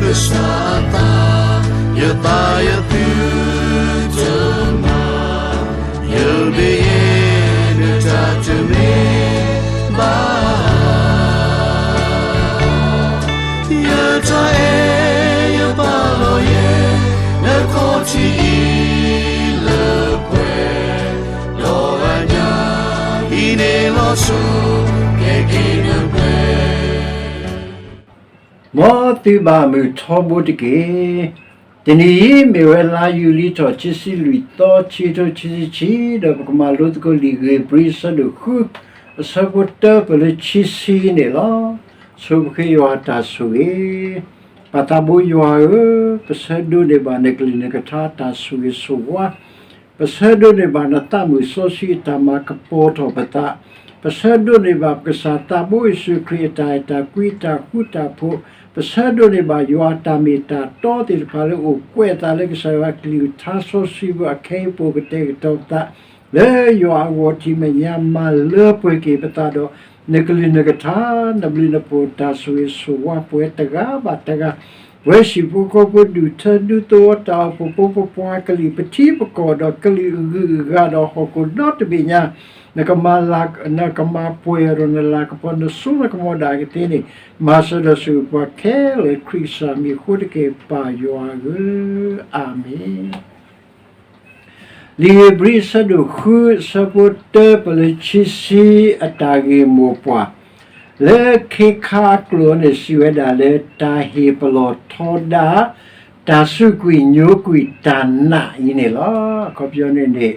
ကစၢ်အသး, ယသးယသုတမၤ, ယဘၣ်ယဲဒၣ်တၢ်တမ့ၢ်ဘၣ်. ယတၢ်အဲၣ်ယပာ်လီၤယဲ, နခီၣ်ထံးအံၤလၢပှဲၤ, ဒီးအညၣ်အံၤန့ၣ်လီၤဆီ, ကဲက့ၤနပှဲၤ မ်သုဘၣ်မုာ်ထီဘိတက့ၢ်. တနံၤအံၤမ့ၢ်ဝဲလါယူၤလံထီၣ်ခံဆံလွံၢ်သီ ခံကထိခံဆံခံ, ဒီးပကမၤလိသကိးလံာ်ဧ့ၤဘြံၤအဆၢဒိၣ်ဃု အဆၢဖိတၢပၢၢ်လၢခံဆံန့ၣ်လီၤ. ဆိပဃ့ယွၤအတၢ်ဆိၣ်ဂ့ၤ, ပၢ်သးဘိယွၤဧၢ, ပဆၢဒိးန့ၢ်ဘၣ်နကလုၢ်နကထါတၢ်ဆိၣ်ဂ့ၤဆိၣ်ဝါ ပဆၢဒိးန့ၢ်ဘၣ်နသးမုာ်စီဆှံအတၢ်မၤကပီၤထီၣ်ပသး, ပဆၢဒိးန့ၢ်ဘၣ်ပကစၢ်သးဘိယ့ၣ်ၡူးခရံာ်အတၢ်အဲၣ်တၢ်ကွံတၢ်ဃူတၢ်ဖိး, ပဆၢဒိးန့ၢ်ဘၣ်ယွၤအတၢ်မ့ၢ်တၢ်တီသ့ၣ်တဖၣ်လၢအိၣ်ကွဲးအသးလၢကစၢ်ယွၤကလုၢ်ကထါစီဆှံပူၤအခဲအံၤ ပအိၣ်ကတဲာ်ကတီၤပသး လၢယွၤအဂီၢ်ထံးမဲာ်ညါမၤလၢပှဲၤက့ၤပသးဒီး နကလုၢ်နကထါ နဘျုးနဖှိၣ်တၢ်ဆိၣ်ဂ့ၤဆိၣ်ဝါပှဲၤတဂၤဘၣ်တဂၤ, ပဝဲဟံၣ်ဖိဃီဖိဒူၣ်ထၢဒူသဝီတၢ်အိၣ်ဖှိၣ်ဖိပပှၢ်ကလုာ် ပထံပကီၢ်ဒီးကလုာ်အဂုၤအဂၤဒီးဟီၣ်ခိၣ်ဒီတဘ့ၣ်ညါ, နကမၤလၤ နကမၤပှဲၤအီၤဒီးနလၤကပီၤ နစိနကမီၤဒၣ်ကသ့န့ၣ် မၤစၢၤဒီးဆိၣ်ဂ့ၤပှၤခဲလၢာ်ခရံာ်ကစၢ်မံၤအဃိတက့ၢ် ပၢ်ယွၤဧၢ, အၤမ့ၣ်. လံာ်ဧ့ၤဘြံၤအဆၢဒိၣ်ဃု အဆၢဖိတၢပၢၢ်လၢခံဆံအတၢ်ဂ့ၢ်မိၢ်ပှၢ်, လၢခ့ခါအကျိာ်န့ၣ် စံးဝဲဒၣ်လၢတၢ်ဟ့ၣ်ပလီၢ်ထီဒါ တၢ်စူးကွံာ်ညိကွံာ်တၢ်နာ်အံၤန့ၣ်လီၤ. အခီပညီန့ၣ်န့ၣ်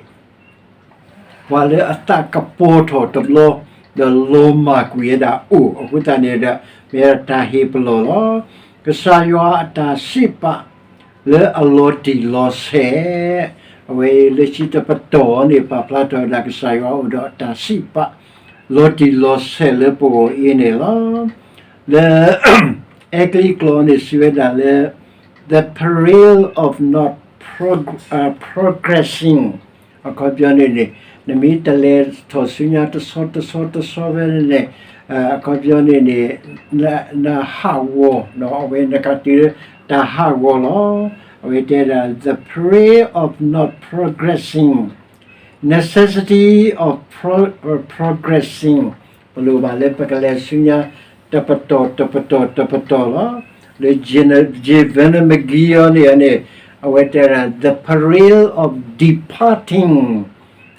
ပှၤလၢအသးကပီၤထီၣ်တဘျီ ဒီးလီၤမၢ်ကွံာ်ဝဲဒၣ်အိၣ်အဃိသတးန့ၣ်ဒီး မ့ၢ်ဝဲဒၣ်တၢ်ဟ့ၣ်ပလီၢ်လီၤ. ကစၢ်ယွၤအတၢ်စံးပာ် လၢအလီၤတံၢ်လီၤဆဲး, အဝဲလၢခံတပတီၢ်န့ၣ် ပာ်ဖျါထီၣ်ဝဲဒၣ်ကစၢ်ယွၤအိၣ်ဒီးအတၢ်စံးပာ် လီၤတံၢ်လီၤဆဲးလၢပဂီၢ်အံၤန့ၣ်လီၤ. လၢ အဲကလံးကျိာ်န့ၣ် စံးဝဲဒၣ်လၢ the peril of not prog- uh, progressing အခီပညီန့ၣ်န့ၣ် နမ့ၢ်တလဲၤထီၣ်ဆူညါတဆီတဆီတဆီဖဲန့ၣ်န့ၣ် အခီပညီန့ၣ်န့ၣ် နဟးဂီၤ အဝဲနကတုၤလၢတၢ်ဟးဂီၤလီၤ. အဝဲတဲဒၣ် the peril of not progressing, necessity of pro- progressing ပလိၣ်ဘၣ်လၢပကလဲၤဆူညါ တပတီၢ်တပတီၢ်တပတီၢ်လီၤ. လၢ Jane- Jane Vernon McGee အီၤန့ၣ်န့ၣ် အဝဲတဲဒၣ် the peril of departing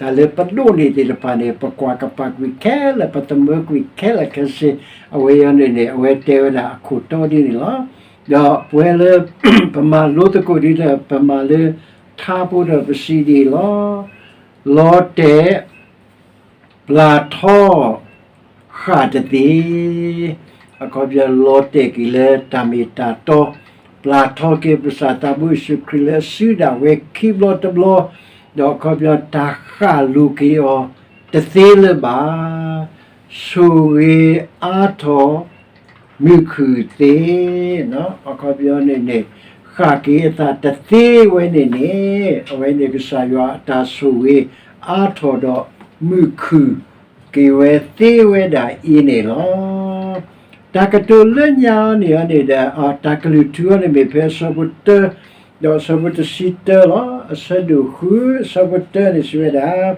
တၢ်လၢပဒိးန့ၢ်သ့ၣ်တဖၣ်န့ၣ် ပကွၢ်ကပာ်ကွံာ်ခဲလၢာ် ပသမၢကွံာ်ခဲလၢာ်ခဲဆ့ အဝဲအံၤန့ၣ်န့ၣ် အဝဲတဲဝဲဒၣ်အခိၣ်တီဒ်န့ၣ်လီၤ. ဒီးပဝဲလၢ ပမၤလိသကိးဒ်ဒီး ပမၤလၢထါဖိဒီးပစံးဒ်အံၤလီၤ. လီၤတဲာ် ပျၢ်ထီ ဃၣ်တသ့, အခီပညီလီၤတဲာ်က့ၤလၢတၢ်မ့ၢ်တၢ်တီ, ပျၢ်ထီက့ၤပကစၢ်သးဘိယ့ၣ်ၡူးခရံာ်လၢအစုဒၣ်ဝဲခံဘျီတဘျီ, ဒီးအခီပညီတၢ်ဃၣ်လိၤက့ၤအီၤတသ့လၢၤဘၣ်. ဆိၣ်ဂ့ၤအါထီၣ် မုၢ်ခုၣ်သ့, အခီပညီန့ၣ်န့ၣ် ဃၣ်က့ၤအသးတသ့ဝဲန့ၣ်န့ၣ် အဝဲန့ၣ်ကစၢ်ယွၤအတၢ်ဆိၣ်ဂ့ၤအါထီၣ်ဒီး မုၢ်ခုၣ်က့ၤဝဲသ့ဝဲဒၣ်အံၤန့ၣ်လီၤ. တၢ်ကတိၤလၢညါအီၤန့ၣ်န့ၣ်ဒီး တၢ်ကလုၢ်ထူအီၤန့ၣ်မ့ၢ်ဖဲအဆၢဖိတၢ ဒီးအဆၢဖိတဆံတၢလီၤ. အဆၢဒိၣ်ဃု အဆၢဖိတၢန့ၣ်စံးဝဲဒၣ်,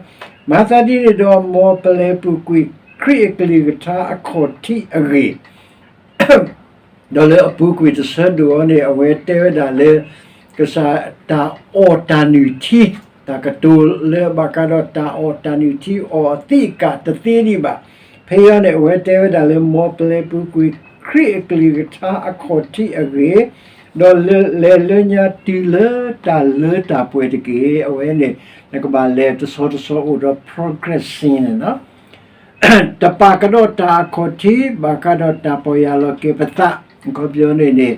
မၤသးဒ်န့ၣ်ဒီး မ်ပလဲၤပူၤကွံာ်ခရံာ်အကလုၢ်ကထါအခီၣ်ထံးအဂ့ၢ် ဒီးလၢအပူၤကွံာ်တဆၢဒိၣ်အီၤန့ၣ် အဝဲတဲဝဲဒၣ်လၢ ကစၢ်တၢ်အီၣ်တၢ်နုၢ်ထံ, တၢ်ကတိၤလၢဘၣ်ဃးဒီးတၢ်အီၣ်တၢ်နုၢ်ထံအီၣ်အသံးအကၣ်တသ့ဒံးဘၣ်. ဖဲအံၤန့ၣ် အဝဲတဲဝဲဒၣ်လၢ မ်ပလဲၤပူၤကွံာ်ခရံာ်အကလုၢ်ကထါအခီၣ်ထံးအဂ့ၢ်, ဒီးလဲၤလၢညါတုၤလၢတၢ်လၢတၢ်ပှဲၤတက့ၢ်. အဝဲန့ၣ် နကဘၣ်လဲၤတဆီတဆီအိၣ်ဒီး progressing န့ၣ်လီၤ. တပာ်ကဒီးတၢ်အခီၣ်ထံး ဘၣ်ဃးဒီးတၢ်ပီၢ်ယၢ်လီၤက့ၤပသး, အခီပညီန့ၣ်န့ၣ်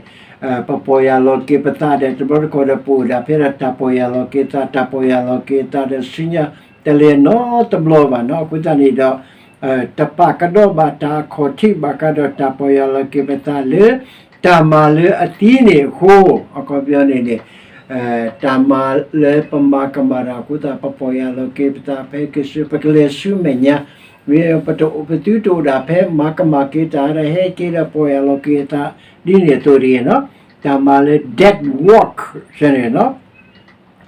ပပီၢ်ယၢ်လီၤက့ၤပသးဒီး တဘျီတခီၣ်ဒီး ပအိၣ်ဒၣ်ဖဲဒၣ်တၢ်ပီၢ်ယၢ်လီၤက့ၤသး တၢ်ပီၢ်ယၢ်လီၤက့ၤသးဒီးဆူညါ တလဲၤနီတဘျီဘၣ်နီၤ. အဃိသတးန့ၣ်ဒီး တပာ်ကဒီးဘၣ်တၢ်အခီၣ်ထံး ဘၣ်ဃးဒီးတၢ်ပီၢ်ယၢ်လီၤက့ၤပသးလၢ တၢ်မၤလၢအသံန့ၣ်အဃိ, အခီပညီန့ၣ်န့ၣ် တၢ်မၤလၢပမၤကမၣ်တၢ်အဃိသတး ပပီၢ်ယၢ်လီၤက့ၤပသး ဖဲက့ၤဆူ ပကလဲၤဆူမဲာ်ညါ, မ့ၢ်ပတအိၣ်ပသုတအိၣ်ဒၣ်ဖဲမၤကမၣ်က့ၤတၢ်ဒီး ဟဲက့ၤဒီးပီၢ်ယၢ်လီၤက့ၤအသး ဒ်န့ၣ်အသိးတဂ့ၤနီၤ. တၢ်မၤလၢ death walk န့ၣ်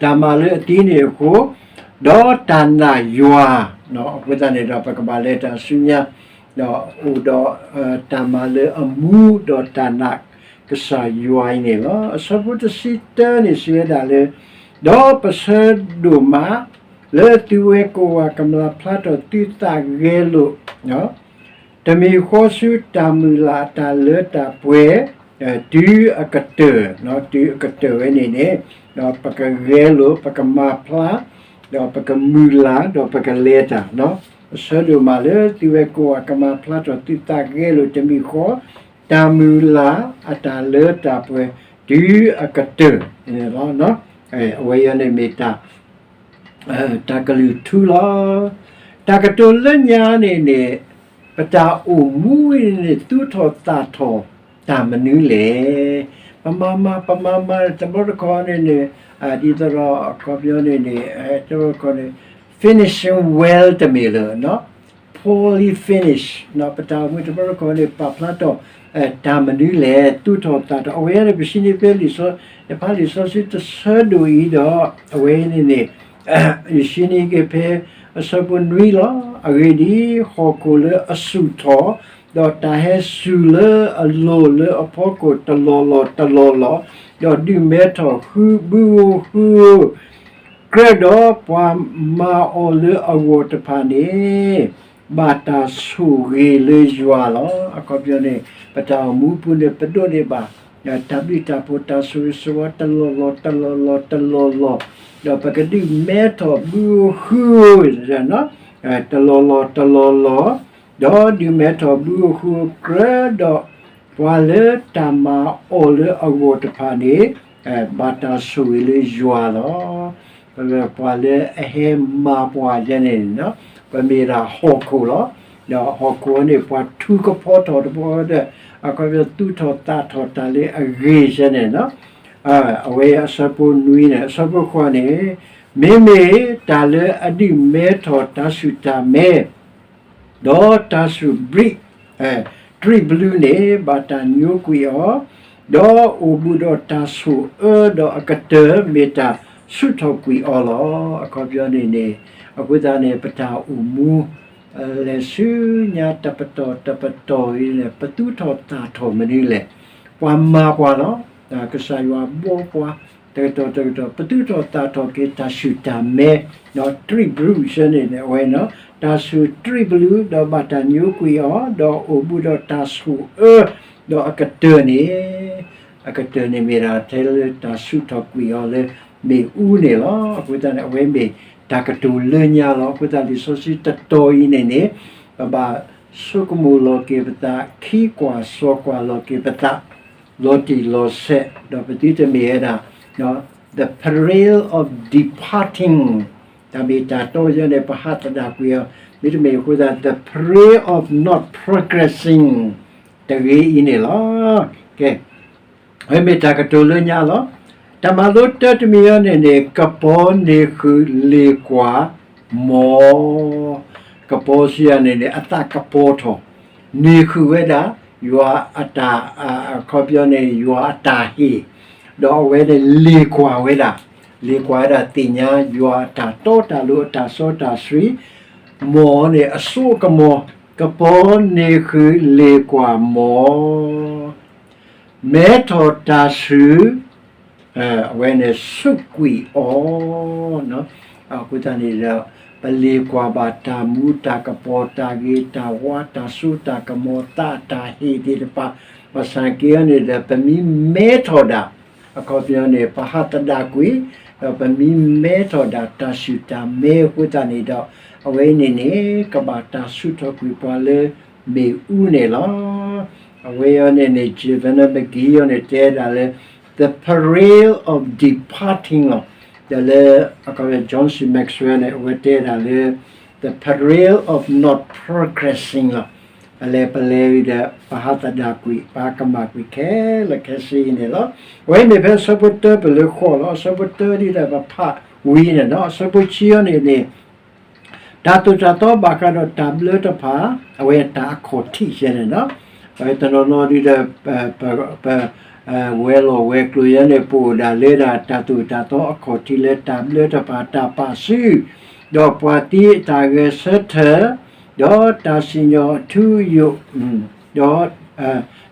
တၢ်မၤလၢအသံန့ၣ်အဃိ, ဒီးတၢ်နာ်ယွၤ, အဃိသတးန့ၣ်ဒီး ပကဘၣ်လဲၤတၢ်ဆူညါ, ဒီးအိၣ်ဒီးတၢ်မၤလၢအမူ ဒီးတၢ်နာ်ကစၢ်ယွၤအံၤန့ၣ်လီၤ. အဆၢဖိတဆံတၢန့ၣ် စံးဝဲဒၣ်လၢ, ဒီးပဆၢဒိၣ်မး လၢသုဝဲကိးဂၤကမၤဖျါထီၣ်သုသးဂဲၤလိာ် တမံၤဃီဆူတၢ်မုၢ်လၢ်အတၢ်လၢတၢ်ပှဲၤ, တုၤအကတၢၢ်, တုၤအကတၢၢ်ဝဲန့ၣ်န့ၣ်, ဒီးပကဂဲၤလိာ် ပကမၤဖျါ, ဒီးပကမုၢ်လၢ် ဒီးပကလဲၤတၢ်, ပဆၢဒိၣ်မးလၢသုဝဲကိးဂၤကမၤဖျါထီၣ်သုသးဂဲၤလိာ်တမံၤဃီ, တၢ်မုၢ်လၢ်အတၢ်လၢတၢ်ပှဲၤ တုၤအကတၢၢ်န့ၣ်လီၤ. အဝဲအံၤန့ၣ်မ့ၢ်တၢ် တၢ်ကလုၢ်ထူလီၤ. တၢ်ကတိၤလၢညါန့ၣ်န့ၣ်, ပတၢ်အိၣ်မူအံၤန့ၣ် သူၣ်ထီၣ်သၣ်ထီၣ်တၢ်မနုၤလဲၣ်. ပမၤမၤ ပမၤမၤ တဘျီတခီန့ၣ်န့ၣ်, ဒ်သိးဒီးအခီပညီန့ၣ်န့ၣ်, တဘျီတခီန့ၣ် finishing well တမ့ၢ်လၢ poorly finish, ပတၢ်အိၣ်မူတဘျီတခီန့ၣ် ပာ်ဖျါထီၣ် တၢ်မနုၤလဲၣ် သူၣ်ထီၣ်သၣ်ထီၣ်, အဝဲန့ၣ် ပစံးန့ၣ်ဖဲလံာ်စီ, တဖၣ်လံာ်စီဆှံတဆၢဒိၣ်အံၤဒီး အဝဲန့ၣ်န့ၣ် ယစံးန့ၢ်က့ၤဖဲအဆၢဖိနွံလီၤ. အဂ့ၢ်ဒ်အံၤ, ဟီၣ်ခိၣ်လၢအဆူၣ်ထီၣ်, ဒီးတၢ်ဟဲစူၤလၢအလိၤလၢအဖီခိၣ်တလီၢ်လီၢ်တလီၢ်လီၢ်, ဒီးဒုးမဲထီၣ်ဃုဘုဧိၤဃုဧိၤ, ကြၢးဒီးပှၤမၤအီၤလၢအဂီၢ်တဖၣ်န့ၣ် ဘၣ်တၢ်ဆိၣ်ဂ့ၤလၢယွၤလီၤ. အခီပညီန့ၣ် ပတၢ်အိၣ်မူအပူၤန့ၣ် ပဒိးန့ၢ်ဘၣ် တၢ်ဘျုးတၢ်ဖှိၣ်တၢ်ဆိၣ်ဂ့ၤဆိၣ်ဝါတလီၢ်လီၢ်တလီၢ်လီၢ်တလီၢ်လီၢ်, ဒီးပကဒုးမဲထီၣ်ဘုဧိၤဃုဧိၤ တလီၢ်လီၢ်တလီၢ်လီၢ်, ဒီးဒုးမဲထီၣ်ဘုဧိၤဃုဧိၤကြၢးဒီး ပှၤလၢတၢ်မၤအီၤလၢအဂီၢ်တဖၣ်န့ၣ် ဘၣ်တၢ်ဆိၣ်ဂ့ၤလၢယွၤလီၤ. ပှၤလၢအဟဲမၤပှၤယဲန့ၣ်န့ၣ်, ပမ့ၢ်ဒၣ်ဟီၣ်ခိၣ်လီၤ. ဒီးဟီၣ်ခိၣ်န့ၣ် ပှၤထူကဖီထီၣ်တဘျီဒီး အခီပညီသူၣ်ထီၣ်သၣ်ထီၣ်တၢ်လၢအဂ့ၤယဲန့ၣ်, အဝဲအဆၢဖိနွံန့ၣ် အဆၢဖိဃိးန့ၣ်, မ့မ့ၢ်တၢ်လၢအဒုးမဲထီၣ်တၢ်ဆူၣ်တၢ်မဲ ဒီးတၢ်ဆူၣ်ဘြံး, တြံးဘျုးန့ၣ် ဘၣ်တၢ်ညိကွံာ်အီၤ, ဒီးအိၣ်ဘူးဒီးတၢ်ဆိၣ်အၢ ဒီးအကတၢၢ်မ့ၢ်တၢ်ဆူၣ်ထီၣ်ကွံာ်အီၤလီၤ. အခီပညီန့ၣ်န့ၣ်, အဃိသတးန့ၣ် ပတၢ်အိၣ်မူ လဲၤဆူညါတပတီၢ်တပတီၢ်အံၤန့ၣ် ပသူၣ်ထီၣ်သၣ်ထီၣ်မနုၤလဲၣ်. ပှၤမၤပှၤလီၤ. ကစၢ်ယွၤဘှီပှၤ တကတီၢ်တကတီၢ် ပသူၣ်ထီၣ်သၣ်ထီၣ်က့ၤတၢ်ဆူၣ်တၢ်မဲ, တြံးဘျုးဆၢန့ၣ်န့ၣ် အဝဲန့ၣ် တၢ်ဆူၣ်တြံးဘျုး ဒီးဘၣ်တၢ်ညိကွံာ်အီၤ ဒီးအိၣ်ဘူးဒီးတၢ်ဆိၣ်အၢ, ဒီးအကတၢၢ်န့ၣ်, အကတၢၢ်န့ၣ်မ့ၢ်ဒၣ်ထဲလၢတၢ်ဆူၣ်ထီၣ်ကွံာ်အီၤလၢမ့ၣ်အူန့ၣ်လီၤ. အဃိသတးန့ၣ် အဝဲမ့ၢ်တၢ်ကတိၤလၢညါလီၤ. အဃိသတးလံာ်စီဆှံတတီၤအံၤန့ၣ်န့ၣ်, ပဘၣ်ဆိကမိၣ်လီၤက့ၤပသး ခံကွၢ်စိကွၢ်လီၤက့ၤပသး လီၤတံၢ်လီၤဆဲး ဒီးပသုတမ့ၢ်ဝဲဒၣ် the peril of departing, တၢ်မ့ၢ်တၢ်တီယဲန့ၣ် ပဟးသဒၣ်ကွံာ်အီၤ, မ့တမ့ၢ်အဃိသတး the peril of not progressing တဂ့ၤအံၤန့ၣ်လီၤ. ကဲ, အဝဲမ့ၢ်တၢ်ကတိၤလၢညါလီၤ. တၢ်မၤလိတၢတမံၤအံၤန့ၣ်န့ၣ် ကပီၤန့ၢ်ဃုာ်လ့ၣ်ကွၢ်မီၤ, ကပီၤစံးယၤန့ၣ်န့ၣ် အသးကပီၤထီၣ်, န့ၢ်ဃုာ်ဝဲဒၣ် ယွၤအတၢ်, အခီပညီန့ၣ် ယွၤအတၢ်ဟ့ၣ်, ဒီးအဝဲန့ၣ်လ့ၣ်ကွၢ်ဝဲဒၣ်, လ့ၣ်ကွၢ်ဝဲဒၣ်သ့ၣ်ညါ ယွၤအတၢ်တီတၢ်လိၤ အတၢ်စီတၢ်ဆှံ, မီၤန့ၣ်အစိအကမီၤ, ကပီၤန့ၢ်ဃုာ်လ့ၣ်ကွၢ်မီၤ မဲထီၣ်တၢ်ဆူၣ်, အဝဲန့ၣ်ဆူၣ်ကွံာ်အီၤ, အဃိသတးန့ၣ်ဒီး ပလ့ၣ်ကွၢ်ဘၣ်တၢ်မူတၢ်ကပီၤ တၢ်ဂ့ၤတၢ်ဝါ တၢ်စိတၢ်ကမီၤ သးတၢ်ဟ့ၣ်သ့ၣ်တဖၣ်, ဘၣ်ဆၣ်က့အံၤန့ၣ်ဒီး ပမ့ၢ်မဲထီၣ်ဒၣ်, အခီပညီန့ၣ် ပဟးသဒၣ်ကွံာ်, ဒီးပမ့ၢ်မဲထီၣ်ဒၣ်တၢ်ဆူၣ်တၢ်မဲအဃိသတးန့ၣ်ဒီး အဝဲန့ၣ်န့ၣ် ကဘၣ်တၢ်ဆူၣ်ထီၣ်ကွံာ်ပှၤလၢမ့ၣ်အူန့ၣ်လီၤ. အဝဲအံၤန့ၣ်န့ၣ် Jevena McGee အံၤန့ၣ် တဲဒၣ်လၢ the peril of departing လီၤ. ဒီးလၢ John C Maxwell န့ၣ် အဝဲတဲဒၣ်လၢ the peril of not progressing လီၤ. အလဲၤပလဲၤဝံၤဒီး ပဟးသဒၣ်ကွံာ် ပဟးကမၣ်ကွံာ်ခဲလၢာ်ခဲဆ့အံၤန့ၣ်လီၤ. အဝဲမ့ၢ်ဖဲအဆၢဖိတၢပလၢဃီလီၤ. အဆၢဖိတၢဒ်ဒီးပဖးဝံၤန့ၣ်လီၤ. အဆၢဖိဆံအံၤန့ၣ်န့ၣ် တၢ်သိၣ်တၢ်သီဘၣ်ဃးဒီးတၢ်ဘျၢတဖၣ် အဝဲတၢ်အခီၣ်ထံးယဲန့ၣ်လီၤ. တနီၤနီၤဒုဒီး ပ ဝဲလီၤဝဲၤကျိၤယဲန့ၣ် ပအိၣ်ဒၣ်လၢဒၣ်တၢ်သိၣ်တၢ်သီအခီၣ်ထံးလၢတၢ်ဘျၢတဖၣ် တၢ်ပာ်စု, ဒီးပှၤသံအတၢ်ဂဲၤဆၢထၢၣ်, ဒီးတၢ်စံၣ်ညီၣ်အထူအယိာ်, ဒီး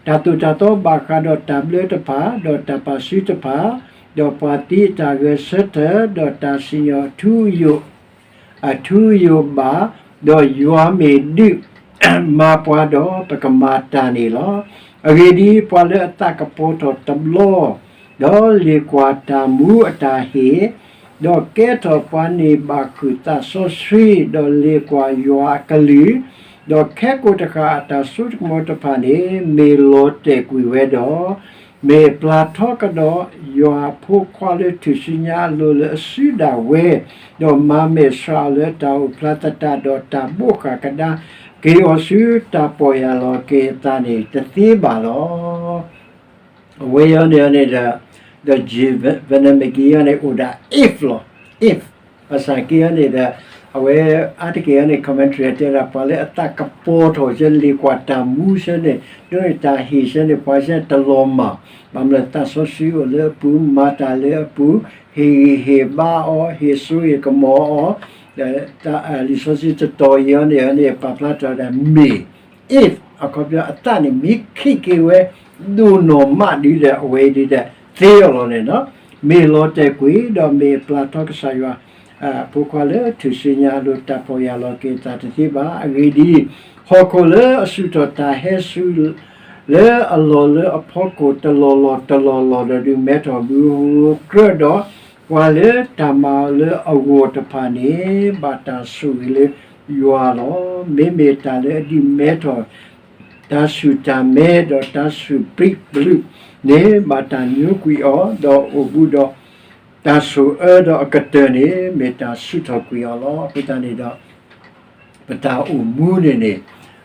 တၢ်သိၣ်တၢ်သီဘၣ်ဃးဒီးတၢ်ဘျၢတဖၣ်, ဒီးတၢ်ပာ်စုတဖၣ်, ဒီးပှၤသံအတၢ်ဂဲၤဆၢထၢၣ်, ဒီးတၢ်စံၣ်ညီၣ်အထူအယိာ်, အထူအယိာ်ဘၣ်, ဒီးယွၤမ့ၢ်ဒုး မၤပှၤဒီးပကမၤတၢ်န့ၣ်လီၤ. အဂ့ၢ်ဒ်အံၤ, ပှၤလၢအသးကပီၤထီၣ်တဘျီ, ဒီးလ့ၣ်ကွၢ်တၢ်မူအတၢ်ဟ့ၣ်, ဒီးကဲထီၣ်ပှၤန့ၢ်ဘၣ်ဃုာ်သးစီဆှံ, ဒီးလ့ၣ်ကွၢ်ယွၤအကလုၢ်, ဒီးခဲကိာ်တဃၣ်အတၢ်စိတၢ်ကမီၤတဖၣ်န့ၣ် မ့ၢ်လီၤတဲာ်ကွံာ်ဝဲဒီး မ့ၢ်ပျၢ်ထီကဒီးယွၤအဖိခွါလၢထူၣ်စုညါအလိၤလၢအစုဒၣ်ဝဲ, ဒီးမၤမဲာ်ဆှးအီၤလၢတၢ်အိၣ်ဖျါသတး, ဒီးတၢ်ဘိးဃာ်ကဒါက့ၤအီၤဆူ တၢ်ပီၢ်ယၢ်လီၤက့ၤအသးန့ၣ် တသ့ဘၣ်လီၤ. အဝဲအံၤန့ၣ်န့ၣ်ဒီး ဒီး Jewish န့ၣ် အိၣ်ဒၣ် if လီၤ. If ဘၣ်ဆၣ်က့အံၤန့ၣ်ဒီး အဝဲအါတက့ၢ်အံၤန့ၣ် commentary တဲဒၣ် ပှၤလၢအသးကပီၤထီၣ်ဆၢ လ့ၣ်ကွၢ်တၢ်မူဆၢန့ၣ် ဒ်န့ၣ်တၢ်ဟ့ၣ်ဆၢန့ၣ် ပှၤဆၢတလီၤမၢ်, ဘၣ်မနုၤသးစီဆှံအိၣ်လၢအပူၤ မၤတၢ်လၢအပူၤ, ဟ့ၣ်ဂံၢ်ဟ့ၣ်ဘါအီၤ, ဟ့ၣ်စိဟ့ၣ်ကမီၤအီၤ, ဒီးလံာ်စီဆှံတတီၤအံၤအံၤန့ၣ်န့ၣ် ပာ်ဖျါထီၣ်ဒၣ်မ့ၢ် if အခီပညီအသးန့ၣ် မ့ၢ်ခံးက့ၤဝဲ ဒိၣ်နီၢ်မးဒ်ဒီး အဝဲဒ်ဒီး သ့အီၤလီၤန့ၣ်လီၤ. မ့ၢ်လီၤတဲာ်ကွံာ် ဒီးမ့ၢ်ပျၢ်ထီကစၢ်ယွၤ အဖိခွါလၢထူၣ်စုညါအလိၤ တၢ်ပီၢ်ယၢ်လီၤက့ၤအသးတသ့ဘၣ်. အဂ့ၢ်ဒ်အံၤ, ဟီၣ်ခိၣ်လၢအဆူၣ်ထီၣ်တၢ်ဟဲဆူ လၢအလီၢ်လၢအဖီခိၣ်တလီၢ်လီၢ်တလီၢ်လီၢ်ဒီး ဒုးမဲထီၣ်ဘုဃိကြၢးဒီး ပှၤလၢတၢ်မၤအီၤလၢအဂီၢ်တဖၣ်န့ၣ် ဘၣ်တၢ်ဆိၣ်ဂ့ၤလၢယွၤလီၤ. မ့မ့ၢ်တၢ်လၢအဒုးမဲထီၣ် တၢ်ဆူၣ်တၢ်မဲဒီးတၢ်ဆူၣ်ပျံၤဘျုးန့ၣ် ဘၣ်တၢ်ညိကွံာ်အီၤ, ဒီးအိၣ်ဘူးဒီးတၢ်ဆိၣ်အၢဒီးအကတၢၢ်န့ၣ် မ့ၢ်တၢ်ဆူၣ်ထီၣ်ကွံာ်အီၤလီၤ. အဃိသတးန့ၣ်ဒီး ပတၢ်အိၣ်မူန့ၣ်န့ၣ်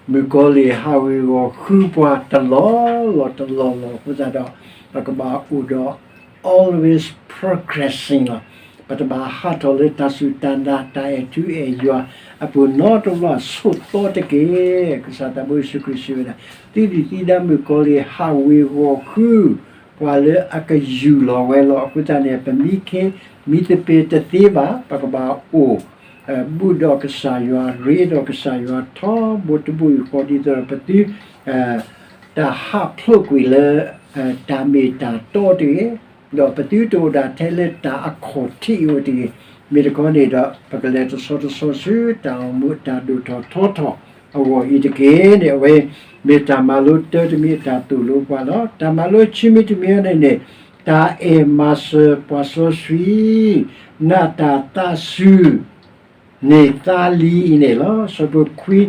မုၣ်ကီၤလံၢ်ဟးဝ့ၤဝီၤဃုပှၤတလီၢ်လီၢ်တလီၢ်လီၢ်အဃိသတးဒီး ပကဘၣ်အိၣ်ဒီး always progressing လီၤ. ပတဘၣ်ဟးထီၣ်လၢတၢ်စူၢ်တၢ်နာ် တၢ်အဲၣ်ထူအဲၣ်ယွၤအပူၤနီတဘျီ ဆိးသီတက့ၢ်. ကစၢ်သးဘိယ့ၣ်ၡူးခရံာ်စံးဝဲဒၣ်, သုဒုၣ်သုဒါမုၣ်ကီၤလံၢ်ဟးဝ့ၤဝီၤဃု ပှၤလၢအကယူၢ်လီၤဝဲလီၤ. အဃိသတးန့ၣ် ပမံခ့မံသပ့ၤတသ့ဘၣ်, ပကဘၣ်အိၣ် ဘူးဒီးကစၢ်ယွၤ ရ့ဒီးကစၢ်ယွၤထီဘိတဘိယူၢ်ဃီ ဒ်သိးဒီးပသု တၢ်ဟးဖျိးကွံာ်လၢ တၢ်မ့ၢ်တၢ်တီတဂ့ၤ, ဒီးပသုတအိၣ်ဒၣ်ထဲလၢတၢ်အခီၣ်ထံးအံၤတဂ့ၤ. မ့ၢ်တခီန့ၣ်ဒီး ပကလဲၤတဆီတဆီဆူတၢ်အိၣ်မူအတၢ်ဒိၣ်ထီၣ်ထီထီၣ်အဂီၢ်အံၤတက့ၢ်န့ၣ် အဝဲမ့ၢ်တၢ်မၤလိတၢတမံၤအတၢ်သိၣ်လိပှၤလီၤ. တၢ်မၤလိခံမံၤတမံၤန့ၣ်န့ၣ် တၢ်အဲၣ်မၤစၢၤပှၤစီဆှံ နာ်တၢ်သးစူၤ န့ၢ်သါလံအံၤန့ၣ်လီၤ. ဆၢဖိခွံ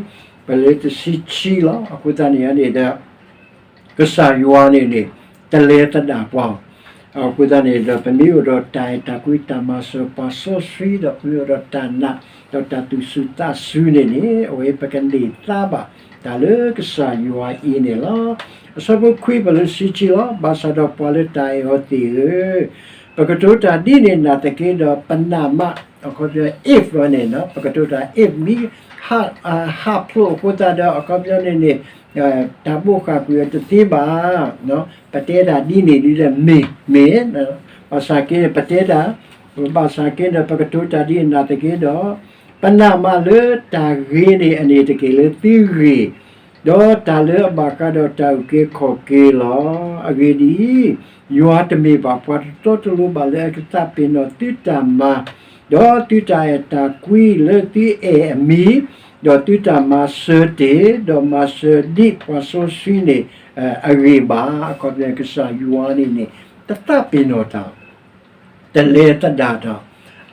ပလၢတဆံခံလီၤ. အဃိသတးန့ၣ်န့ၣ်ဒီး ကစၢ်ယွၤန့ၣ်န့ၣ် တလဲၤသဒၣ်ပှၤ, အဃိသတးန့ၣ်ဒီး ပမ့ၢ်အိၣ်ဒီးတၢ်အဲၣ်တၢ်ကွံတၢ်မၤစၢၤပှၤစီဆှံ ဒီးပမ့ၢ်အိၣ်ဒီးတၢ်နာ် ဒီးတၢ်သူၣ်စူၤသးစူၤန့ၣ်န့ၣ် အဝဲပကန့ၢ်သါဘၣ်တၢ်လၢကစၢ်ယွၤအံၤန့ၣ်လီၤ. အဆၢဖိခွံ ပလၢဆံဆံလီၤ. ဘၣ်ဆၣ်ဒီးပှၤလၢတၢ်အဲၣ်အီၤသ့ၣ်ဧၢ, ပကတိၤတၢ်ဒ်န့ၣ်နာ်သက့ဒီး ပနာ်မး, အခီပညီ if န့ၣ် ပကတိၤတၢ် if မ့ၢ် ဟးဖျိးအဃိသတးဒီး အခီပညီန့ၣ်န့ၣ် တၢ်ဘိးဃာ်ကွံာ်အီၤတသ့ဘၣ်. ပတဲတၢ်ဒ်န့ၣ်ဒ်လဲၣ် မ့ၢ် မ့ၢ် ဘၣ်ဆၣ်က့ ပတဲတၢ် ဘၣ်ဆၣ်က့ဒီး ပကတိၤတၢ်ဒ်န့ၣ်နာ်သက့ဒီး ပနာ်မးလၢတၢ်ဂ့ၤန့ၣ် အန့ၣ်တက့ၢ်လၢသုဂ့ၤ, ဒီးတၢ်လၢအဘၣ်ဃးဒီးတၢ်အုၣ်က့ၤခီၣ်က့ၤလီၤ. အဂ့ၢ်ဒ်အံၤ, ယွၤတမ့ၢ်ဘၣ်ပှၤတတီတလိၤဘၣ်လၢအကသးပ့ၤနီၣ်သုတၢ်မၤ, ဒီးသုတၢ်အဲၣ်တၢ်ကွံလၢသုအဲၣ်အမံၤ, ဒီးသုတၢ်မၤစၢၤတ့ၢ်, ဒီးမၤစၢၤဒ်ပှၤစီဆှံန့ၣ် အဂ့ၢ်ဘၣ်. အခီပညီကစၢ်ယွၤန့ၣ်န့ၣ် တသးပ့ၤနီၣ်တၢ် တလဲၤသဒၣ်တၢ်,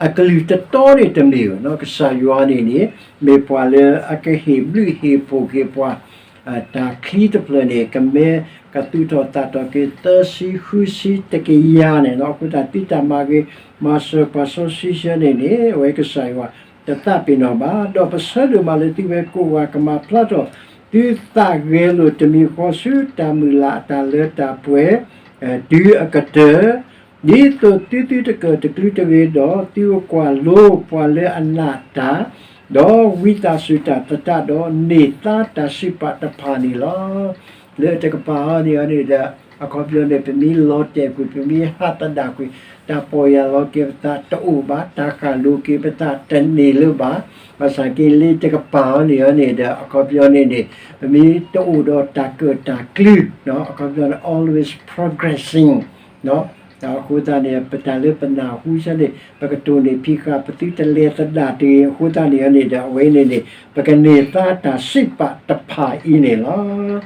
အကလုၢ်တတီန့ၣ်တမ့ၢ်ဘၣ်. ကစၢ်ယွၤန့ၣ်န့ၣ် မ့ၢ်ပှၤလၢအကဟ့ၣ်ဘျုးဟ့ၣ်ဖှိၣ်က့ၤပှၤ, တၢ်ချံတဖျၢၣ်န့ၣ် ကမ့ၢ်ကသူၣ်ထီၣ်သးထီၣ်က့ၤသၢဆံဃုဆံတကယၤန့ၣ်လီၤ. အဃိသတးသုတၢ်မၤဂ့ၤမၤစၢၤပှၤစီဆှံဆၢန့ၣ်န့ၣ် အဝဲကစၢ်ယွၤတသးပ့ၤနီၣ်ဘၣ်. ဒီးပဆၢဒိၣ်မးလၢသုဝဲကိးဂၤကမၤဖျါထီၣ် သုသးဂဲၤလိာ်တမံၤဃီဆူတၢ်မုၢ်လၢ်အတၢ်လၢတၢ်ပှဲၤ တုၤအကတၢၢ် ဒ်သိးသုသုတကၢၢ်တကလုာ်တဂ့ၤဒီး သုကွၢ်လိပှၤလၢအနာ်တၢ်, ဒီးဝံသးစူၤတၢ်သတးဒီး န့ၢ်သါတၢ်စံးပာ်တဖၣ်န့ၣ်လီၤ. လၢတကပၤအံၤန့ၣ်အီၤန့ၣ်ဒီး အခီပညီန့ၣ် ပမ့ၢ်လီၤတဲာ်ကွံာ် ပမ့ၢ်ဟးသဒၣ်ကွံာ် တၢ်ပီၢ်ယၢ်လီၤက့ၤပသးတအိၣ်ဘၣ်, တၢ်ဃၣ်လိၤက့ၤပသးတန့ၢ်လၢၤဘၣ်. ဘၣ်ဆၣ်က့လၢတကပၤအံၤန့ၣ်အီၤန့ၣ်ဒီး အခီပညီန့ၣ်န့ၣ် ပမ့ၢ်တအိၣ်ဒီးတၢ်ကၢၣ်တၢ်ကျူ အခီပညီန့ၣ် always progressing အဃိသတးန့ၣ် ပတၢ်လၢပနၢ်ဟူဆၢန့ၣ် ပကတိၢ်န့ၢ်ဖံးဃာ် ပသုတလဲၤသဒၣ်တဂ့ၤ အဃိသတးန့ၣ်န့ၣ်ဒီး အဝဲန့ၣ်န့ၣ် ပကန့ၢ်သါတၢ်စံးပာ်တဖၣ်အံၤန့ၣ်လီၤ.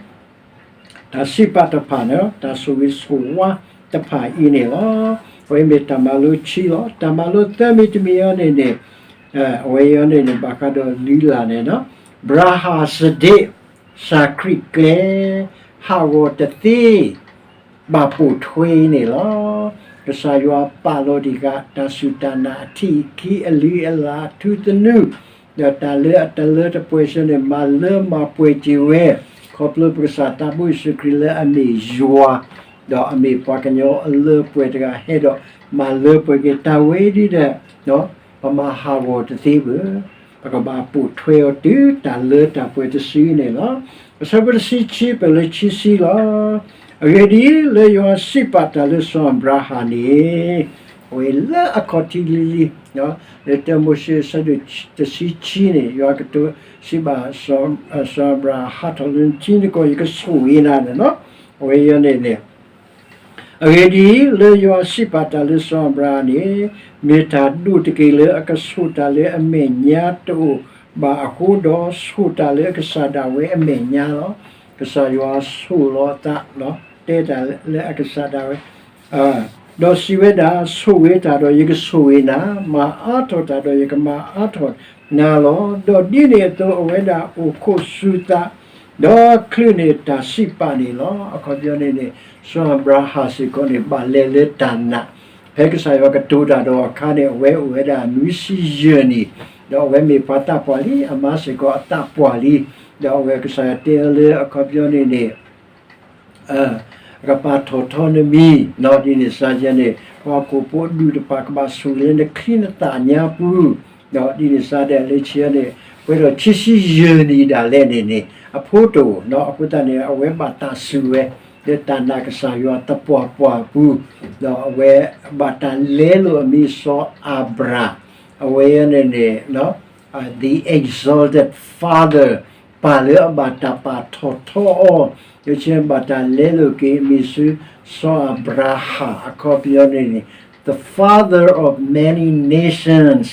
တၢ်စံးပာ်တဖၣ်န့ၣ် တၢ်ဆိၣ်ဂ့ၤဆိၣ်ဝါတဖၣ်အံၤန့ၣ်လီၤ. အဝဲမ့ၢ်တၢ်မၤလိခံလီၤ. တၢ်မၤလိသၢမံၤတမံၤအံၤန့ၣ်န့ၣ် အဝဲအံၤန့ၣ်န့ၣ် ဘၣ်ဃးဒီးလုၢ်လၢ်န့ၣ် ဘြၤဟၣ်စဒ့း စၢ်ခရံာ်ကျဲ ဟးဂီၤတသ့ ဘၣ်ပိာ်ထွဲအံၤန့ၣ်လီၤ. ကစၢ်ယွၤပာ်လီၤတံၢ်ဃာ် တၢ်စူၢ်တၢ်နာ်အထံးအကီၢ် အလုၢ်အလၢ် အထူသနူ ဒီးတၢ်လၢအတလၢတပှဲၤဆၢန့ၣ် မၤလၢမၤပှဲၤက့ၤဝဲ ခီဖျိပကစၢ်သးဘိယ့ၣ်ၡူးခရံာ်လၢအမ့ၢ်ယွၤ ဒီးအမ့ၢ်ပှၤကညီအလၢပှဲၤတဂၤ ဟဲဒီးမၤလၢပှဲၤက့ၤ တၢ်ဝဲဒ်ဒီး ပမၤဟးဂီၤတသ့ဘၣ်. ပကဘၣ်ပိာ်ထွဲအီၤတုၤတၢ်လၢတၢ်ပှဲၤတစုန့ၣ်လီၤ. အဆၢဖိတဆံခံ ပလၢခံဆံလီၤ. အဂ့ၢ်ဒ်အံၤ, လၢယွၤစံးပာ်တၢ်လၢစီၤအၤဘြၤဟၣ်န့ၣ်, အဝဲလၢအခီၣ်ထံးလံၤလံၤ, လၢတၢမိၤၡ့အဆၢဒိၣ်တဆံခံန့ၣ် ယွၤကတိၤစံးဘၣ် စီၤအၤဘြၤဟၣ် ဟးထီၣ်လၢနထံနကီၢ် ယကဆိၣ်ဂ့ၤနၤန့ၣ်လီၤ. အဝဲအံၤန့ၣ်န့ၣ် အဂ့ၢ်ဒ်အံၤ, လၢယွၤစံးပာ်တၢ်လၢစီၤအၤဘြၤဟၣ်န့ၣ်, မ့ၢ်တၢ်ဒိၣ်တက့ၢ်လၢအကဆိၣ်တၢ်လၢအမဲာ်ညါတအိၣ်ဘၣ်အဃိဒီး ဆိၣ်တၢ်လၢအကစၢ်ဒၣ်ဝဲအမဲာ်ညါလီၤ. ကစၢ်ယွၤဆိၣ်လီၤအသး, တဲတၢ်လၢအကစၢ်ဒၣ်ဝဲ ဒီးစံးဝဲဒၣ်, ဆိၣ်ဂ့ၤတၢ်ဒီးယကဆိၣ်ဂ့ၤနၤ, မၤအါထီၣ်တၢ်ဒီးယကမၤအါထီၣ်နၤလီၤ. ဒီးဒ်န့ၣ်အသိးအဝဲဒၣ်အိၣ်ခိးစူၤသး, ဒီးချုးန့ၢ်တၢ်စံးပာ်န့ၣ်လီၤ. အခီပညီန့ၣ်န့ၣ် စီၤအၤဘြၤဟၣ်စ့ၢ်ကီးန့ၣ် ဘၣ်လဲၤလၢတၢ်နာ်, ဖဲကစၢ်ယွၤကတိၤတၢ်ဒီးအခါန့ၣ် အဝဲအိၣ်ဝဲဒၣ်နွံဆံယဲၢ်နံၣ်, ဒီးအဝဲမ့ၢ်ပှၤသးပှၢ်လံ, အမါစ့ၢ်ကီးအသးပှၢ်လံ, ဒီးအဝဲကစၢ်ယွၤတဲအီၤလၢအခီပညီန့ၣ်န့ၣ် အကပာ်ထီၣ်ထီနမံၤ, ဒ်န့ၣ်စ့ၢ်ကီးန့ၣ် ပှၤဟီၣ်ခိၣ်ဖိဒူၣ်တဖၣ်ကဘၣ်ဆိၣ်ဂ့ၤလၢနချံနသၣ်ညါပူၤ, ဒ်န့ၣ်စ့ၢ်ကီးလၢခံန့ၣ် ပှဲၤဒီးခံဆံယဲၢ်နံၣ်ဒၣ်လဲာ်န့ၣ်န့ၣ် အဖိတအိၣ်, အဃိသတးန့ၣ် အဝဲဘၣ်တၢ်စူၢ်ဝဲ လၢတၢ်နာ်ကစၢ်ယွၤသပှၢ်ပှၢ်အပူၤ, ဒီးအဝဲဘၣ်တၢ်လဲလိာ်အမံၤစီၤအၤဘြၤ, အဝဲန့ၣ်န့ၣ် the exalted father, ပၢ်လၢအဘၣ်တၢ်ပာ်ထီၣ်ထီအီၤ, ယဆၢဘၣ်တၢ်လဲလိာ်က့ၤအမံၤဆူ စီၤအၤဘြၤဟၣ် အခီပညီန့ၣ်န့ၣ် the father of many nations,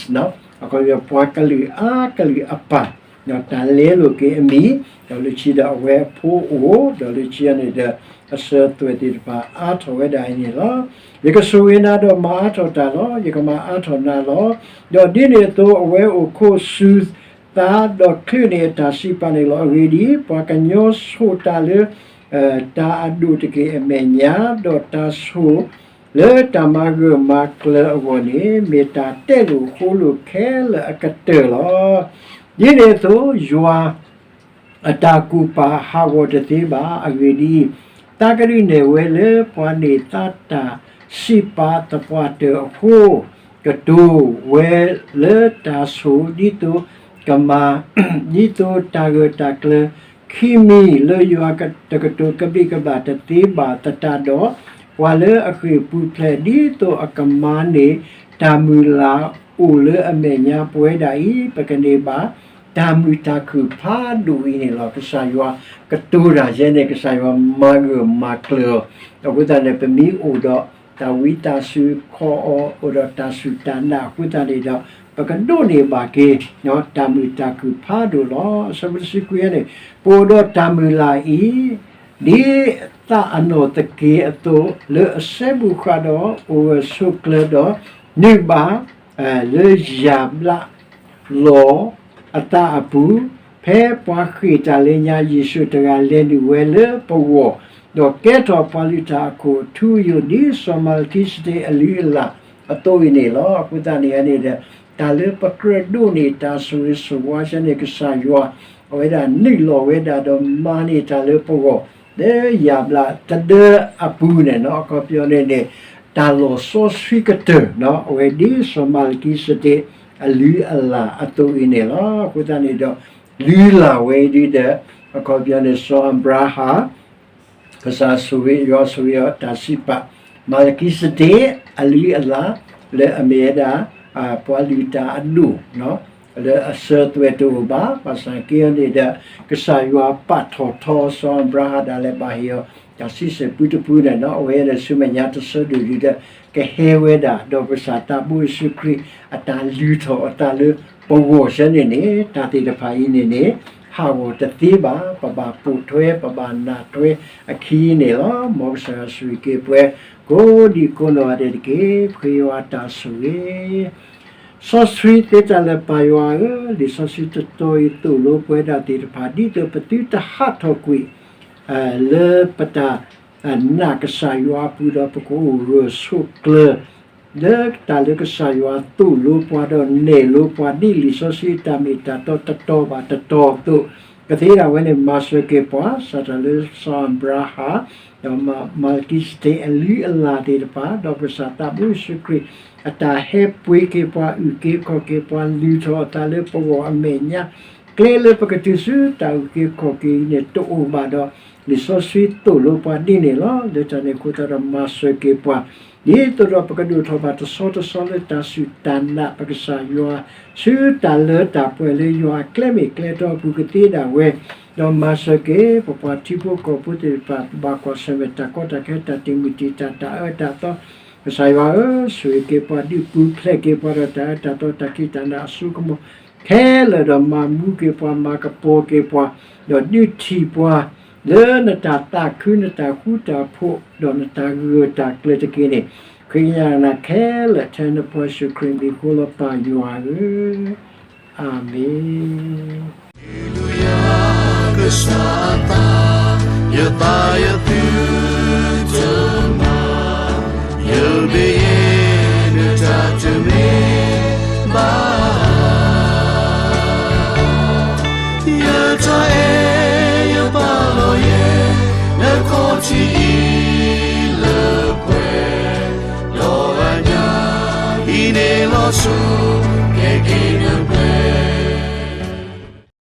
အခီပညီပှၤကလုာ်အါကလုာ်အပၢ်, တၢ်လဲလိာ်က့ၤအမံၤ, ဒီးလၢခံဒီးအဝဲအဖိအိၣ်, ဒီးလၢခံန့ၣ်ဒီး အစၢၤသွဲၣ်သ့ၣ်တဖၣ်အါထီၣ်ဝဲဒၣ်အံၤန့ၣ်လီၤ. ယကဆိၣ်ဂ့ၤနၤဒီးမၤအါထီၣ်တၢ်လီၤ. ယကမၤအါထီၣ်နၤလီၤ. ဒီးဒ်န့ၣ်အသိးအဝဲအိၣ်ခိးစူၤသး, ဒီးချုးန့ၢ်အတၢ်စံးပာ်န့ၣ်လီၤ. အဂ့ၢ်ဒ်အံၤ, ပှၤကညီဆိၣ်တၢ်လၢ တၢ်အဒိၣ်တက့ၢ်အမဲာ်ညါ, ဒီးတၢ်ဆိၣ်လၢတၢ်မၤဂၢၢ်မၤကျၢၤအဂီၢ်န့ၣ် မ့ၢ်တၢ်တဲလိာ်ဃိလိာ်ခဲလၢာ်အကတၢၢ်လီၤ. ဒ်န့ၣ်အသိး ယွၤအတၢ်ကူၣ်ပာ်ဟးဂီၤတသ့ဘၣ်. အဂ့ၢ်ဒ်အံၤ, သးကဒုးနဲၣ်ဝဲလၢပှၤန့ၢ်သါတၢ်စံးပာ်သပှၢ်တၢၢ်အဃိ, ကတိၤဝဲလၢတၢ်ဆိၣ် ဒ်သိးကမၤ ဒ်သိးတၢ်ဂၢၢ်တၢ်ကျၢၤခံမံၤ လၢယွၤတကတိၤကဘျံးကဘျၣ်တသ့ဘၣ်သတးဒီး, ပှၤလၢအဃ့ၢ်ပူၤဖျဲး ဒ်သိးအကမၤန့ၢ်တၢ်မုၢ်လၢ်အိၣ်လၢအမဲာ်ညါပဝဲဒၣ်အံၤ, ပကန့ၢ်ဘၣ်တၢ်မုာ်တၢ်ခုၣ်ဖးဒိၣ်အံၤန့ၣ်လီၤ. ကစၢ်ယွၤကတိၤတၢ်ယဲန့ၣ် ကစၢ်ယွၤမၤဂၢၢ်မၤကျၢၤအီၤ, အဃိသတးန့ၣ် ပမ့ၢ်အိၣ်ဒီး တၢ်ဝံသးစူၤခီအီၤ အိၣ်ဒီးတၢ်စူၢ်တၢ်နာ်အဃိသတးန့ၣ်ဒီး ပကဒိးန့ၢ်ဘၣ်က့ၤ တၢ်မုာ်တၢ်ခုၣ်ဖးဒိၣ်လီၤ. အဆၢဖိတဆံခွံန့ၣ်, ပအိၣ်ဒီးတၢ်မုၢ်လၢ်အံၤ ဒ်သးအနီၢ်သက့ၤအသိး, လၢအစဲဘူးဃာ်ဒီး အိၣ်ဂၢၢ်ဆိးကျၢၤဒီး နုာ်ဘၣ် လၢယၣ်ဘျး လီၢ်အသးအပူၤ, ဖဲပှၤဃ့ၢ်တၢ်လၢညါ ယ့ၣ်ၡူးတဂၤလဲၤနုာ်ဝဲလၢပဂီၢ်, ဒီးကဲထီၣ်ပှၤလုၢ်တၢ်အခိၣ်ထူယိာ် ဒ်စီၤမၤလကံစဒ့အလုၢ်အလၢ်အသိးအံၤန့ၣ်လီၤ. အဃိသတးန့ၣ်န့ၣ်ဒီး တၢ်လၢပကြၢးဒိးန့ၢ်တၢ်ဆိၣ်ဂ့ၤဆိၣ်ဝါဆၢန့ၣ် ကစၢ်ယွၤ အဝဲဒၣ်နုာ်လီၤဝဲဒၣ်ဒီးမၤန့ၢ်တၢ်လၢပဂီၢ် လၢယၣ်ဘျးတဒၢအပူၤန့ၣ်လီၤ. အခီပညီန့ၣ်န့ၣ် တၢ်လီၤစီဆှံကတၢၢ် အဝဲဒ်စီၤမၤလကံစဒ့အလုၢ်အလၢ်အသိးအံၤန့ၣ်လီၤ. အဃိသတးန့ၣ်ဒီး လုၢ်လၢ်ဝဲဒ်ဒီး အခီပညီန့ၣ် စီၤအၤဘြၤဟၣ် ကစၢ်ဆိၣ်ဂ့ၤ ယွၤဆိၣ်ဂ့ၤအီၤ တၢ်စံးပာ် မၤလကံစဒ့း အလုၢ်အလၢ် လၢအမ့ၢ်ဝဲဒၣ် ပှၤလုၢ်တၢ်အဒိၣ် လၢအစၢၤသွဲၣ်တအိၣ်ဘၣ်, ဘၣ်ဆၣ်က့အီၤန့ၣ်ဒီး ကစၢ်ယွၤပာ်ထီၣ်ထီစီၤအၤဘြၤဟၣ်ဒၣ်လဲာ် ဘၣ်ဟ့ၣ်အီၤ တၢ်ဆံဆဲၣ်ပူတပူန့ၣ်လီၤ. အဝဲဒၣ်ဆူမဲာ်ညါတဆၢဒိၣ်ဒံးဒီး ကဟဲဝဲဒၣ် ဒီးကစၢ်သးဘိယ့ၣ်ၡူးခရံာ် အတၢ်လုၢ်ထီၣ်အသးလၢပဂီၢ်ဆၢန့ၣ်န့ၣ် တၢ်သ့ၣ်တဖၣ်အံၤန့ၣ်န့ၣ် ဟးဂီၤတသ့ဘၣ်. ပဘၣ်ပိာ်ထွဲ ပဘၣ်နၢ်ထွဲအခံန့ၣ်လီၤ. မ်ကစၢ်ယွၤဆိၣ်ဂ့ၤက့ၤပှၤ ကိးဒံးကိးနီၢ်ဂၤဒဲးတက့ၢ်. ပဃ့ယွၤအတၢ်ဆိၣ်ဂ့ၤ စီဆှံသ့တၢ်လၢပၢ်ယွၤဧၢ, လံာ်စီဆှံတတီၤအံၤသိၣ်လိပှၤဒၣ်သ့ၣ်တဖၣ် ဒ်သိးပသုတဟးထီၣ်ကွံာ် လၢပတၢ်နာ်ကစၢ်ယွၤအပူၤဒီး ပကအိၣ်ဂၢၢ်ဆိးကျၢၤ လၢတၢ်လၢကစၢ်ယွၤသိၣ်လိပှၤဒီးနဲၣ်လိပှၤ ဒ်လံာ်စီဆှံအတၢ်မ့ၢ်တၢ်တီတတီၤဘၣ်တတီၤအသိး, ကသ့ဒၣ်ဝဲန့ၣ် မၤစၢၤက့ၤပှၤ စးထီၣ်လၢစီၤအၤဘြၤဟၣ် ဒီးမၤလကံစဒ့းအလုၢ်အလၢ်သ့ၣ်တဖၣ် ဒီးကစၢ်သးဘိယ့ၣ်ၡူးခရံာ် အတၢ်ဟဲပှ့ၤက့ၤပှၤ အုၣ်က့ၤခီၣ်က့ၤပှၤ လုၢ်ထီၣ်အသးလၢပဂီၢ်အမဲာ်ညါ ကျဲလၢပကတုၤဆူတၢ်အုၣ်က့ၤခီၣ်က့ၤအံၤန့ၣ် တအိၣ်ဘၣ်ဒီး လံာ်စီဆှံသိၣ်လိပှၤဒ်န့ၣ်လီၤ. လၢတၢ်န့ၣ်အဃိသတးဒီး မၤစၢၤက့ၤပှၤ ဒ်သိးဒီးပကဒိၣ်ထီၣ်ဘၣ်တဆီတဆီလၢတၢ်စူၢ်တၢ်နာ်ပကစၢ်ယွၤ ဆူတၢ်လၢတၢ်ပှဲၤလၢယွၤအကျဲမ့ၢ်ကျဲတီအပူၤကသ့ဒၣ်ဝဲ, ဒီးမၤစၢၤက့ၤပပှၤထံဖိကီၢ်ဖိသ့ၣ်တဖၣ် ဘၣ်ကွၢ်ဆၢၣ်မဲာ်တၢ်ကီတၢ်ခဲ တၢ်တံာ်မုၢ်တံာ်တာ် တၢ်အၢတၢ်သီ ကစၢ်ယွၤဧၢ, ဆိၣ်ဂ့ၤက့ၤပှၤ ဒုးပူၤဖျဲးက့ၤပှၤဒီးတၢ်အၢတၢ်သီ တၢ်ခံးတၢ်နၤအစိကမီၤခဲလၢာ်ဒီး မၤမူက့ၤပှၤ မၤကပီၤက့ၤပှၤ ဒီးဒုးထံၣ်ပှၤ လၢနတၢ်သးခု နတၢ်ဃူတၢ်ဖိး ဒီးနတၢ်ဂၢၢ်တၢ်ကျၢၤတက့ၢ်န့ၣ်, ဃ့ကညးနၤခဲလၢာ် ထဲနဖိယ့ၣ်ၡူးခရံာ်မံၤဃိလီၤ ပၢ်ယွၤဧၢ, အၤမ့ၣ်. ဟ့ၣ်လူယၤ ကစၢ်အသး, ယသးယသုတမၤ, ယမ့ၢ်ယဲ နတၢ်တမ့ၢ်ဘၣ်. ယတၢ်အဲၣ်ယပာ်လီၤယဲ နခီၣ်ထံးအံၤလၢပှဲၤ, ဒီးအညၣ်အံၤန့ၣ်လီၤဆီ ကဲက့ၤနပှဲၤ